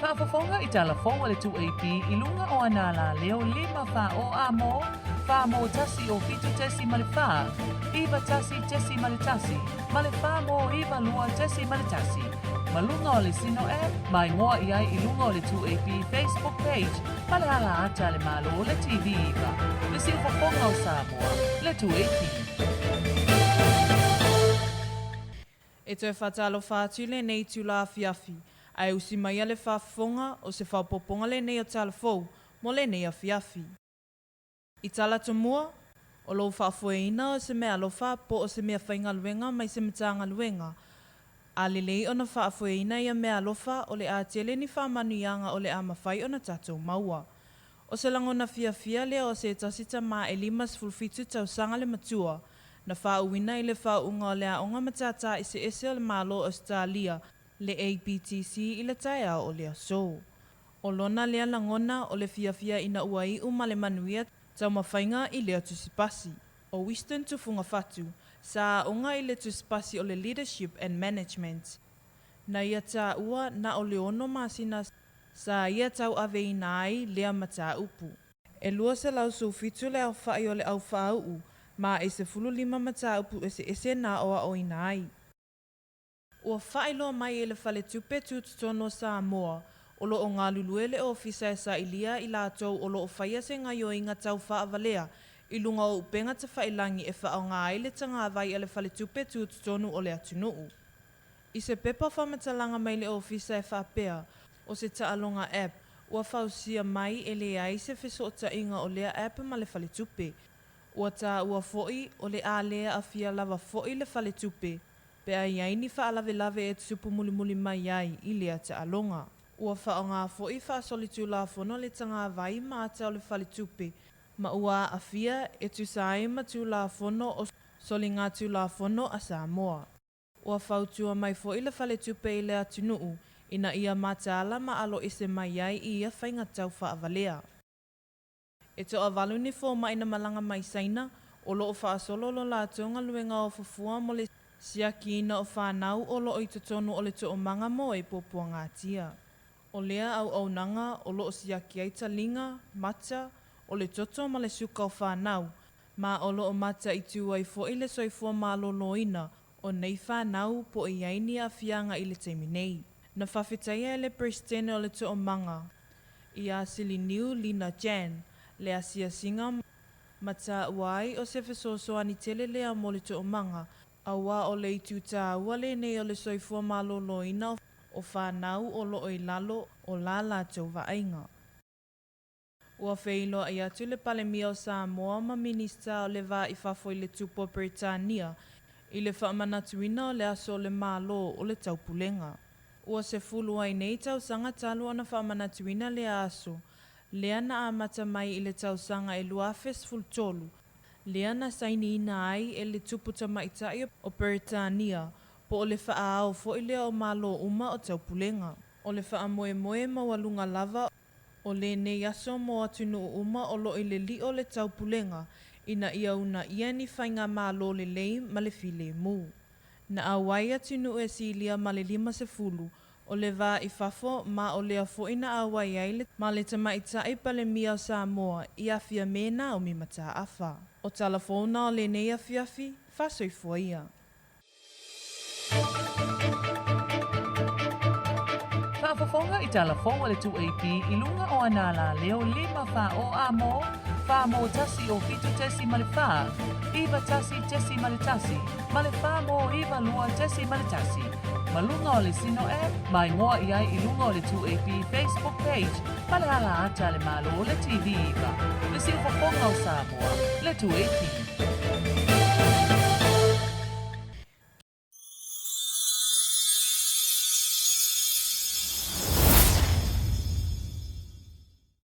Faafofoga i tala fou a le 2AP i luga o ana alaleo 5 4 o A mo, 4 mo 1 o 7 tesi ma le 4, 9 1 tesi ma le 1, ma le 4 mo 9 2 tesi ma le 1. Ma luga o le Sino App, ma igoa i ai i luga o le 2AP Facebook page ma le ala ata a le Malo le TV 9, le siufofoga o Samoa, le 2AP. E toe faatalofa atu lenei itula afiafi, ae usi maia le faafofoga o se faaopoopoga lenei o Tala Fou mo lenei afiafi. I tala tomua, o lou faafoeina o se meaalofa po o se meafaigaluega mai se Matagaluega, a lelei ona faafoeina ia meaalofa o le a tele ni faamanuiaga o le a mafai ona tatou maua. O se lagona fiafia lea o se tasi tamā e 57 tausaga le matua, na faauuina i le faauuga o le Aoga Matata Eseese o le Malo o Ausetalia, le APTC i le taeao o le aso. O lona lea lagona o le fiafia ina ua iu ma le manuia taumafaiga i lea tusipasi. O Winston Tufugafatu, sa aoga i le tusipasi o le Leadership and Management. Na ia taua na o le ono masina sa ia tauaveina ai lea mataupu. E 217 le aofai o le au faauu ma e 15 mataupu eseese na aoaoina ai. Ua faailoa mai e le Faletupe Tutotonu o Samoa, o lo o galulue le Ofisa e sailia i latou o lo o faia se gaioiga tau faavalea i luga o upega tafailangi e faaaoga ai le tagavai a le Faletupe Tutotonu o le atunuu. I se pepa faamatalaga mai le Ofisa e faapea, o se taaloga app ua fausia mai e leai se fesootaiga o lea app ma le Faletupe. Ua taua foi o le a le aafia lava foi le Faletupe pe a i ai ni faalavelave e tutupu mulimuli mai ai i lea taaloga. Ua faaaoga foi faasolitulafono le tagavai ma ata o le Faletupe ma ua aafia e tusa ai ma Tulafono o Soligatulafono a Samoa. Ua fautua mai foi le Faletupe i le atunuu ina ia mataala ma aloese mai ai i ia faiga tau faavalea. E toavalu ni fomai na malaga mai Saina o lo o faasolo lo latou galuega o fuafua mo le siakiina o fanau o lo o i totonu o le toomaga mo e puapuagatia. O lea auaunaga o lo o siaki ai taliga, mata, o le toto ma le suka o fanau, ma o lo o mataitu ai foi le soifua maloloina o nei fanau po o i ai ni aafiaga i le taimi nei. Na faafetaia e le Peresetene o le Toomaga, ia Siliniu Lina Jan, le asiasiga ma taua ai o se fesoasoani tele lea mo le toomaga, auā o le itu tāua lenei o le soifua maloloina o fanau o lo o i lalo o la latou vaaiga. Ua feiloai atu le Palemia o Samoa ma Minisita o le Va i Fafo i le Tupu o Peretania i le faamanatuina o le Aso o le Malo o le Taupulega. Ua 10 ai nei tausaga talu ona faamanatuina lea aso, lea na amata mai i le tausaga e 2013, lea na sainiina ai e le Tupu Tamaitai o Peretania po o le faaao foi lea o Malo uma o Taupulega. O le faamoemoe maualuga lava o lenei aso mo atunuu uma o lo o i le lio o le Taupulega ina ia uunaia ni faigamalo lelei ma le filemu. Na auai atunuu e silia ma le 50 o le Va i Fafo ma o lea foi na auai ai le ma le Tamaitai Palemia o Samoa ia Fiame Naomi Mataafa. O tala fou na o lenei afiafi, faasoifua ia. Faafofoga i tala fou a le 2AP i luga o ana alaleo 5 4 o A mo, 4 mo 1 o 7 tesi ma le 4, 9 1 tesi ma le 1, ma le 4 mo 9 2 tesi ma le 1. Ma luga o le Sino App, ma igoa i ai i luga o le 2AP Facebook page ma le ala ata a le Malo le TV 9, le siufofoga o Samoa, le 2AP.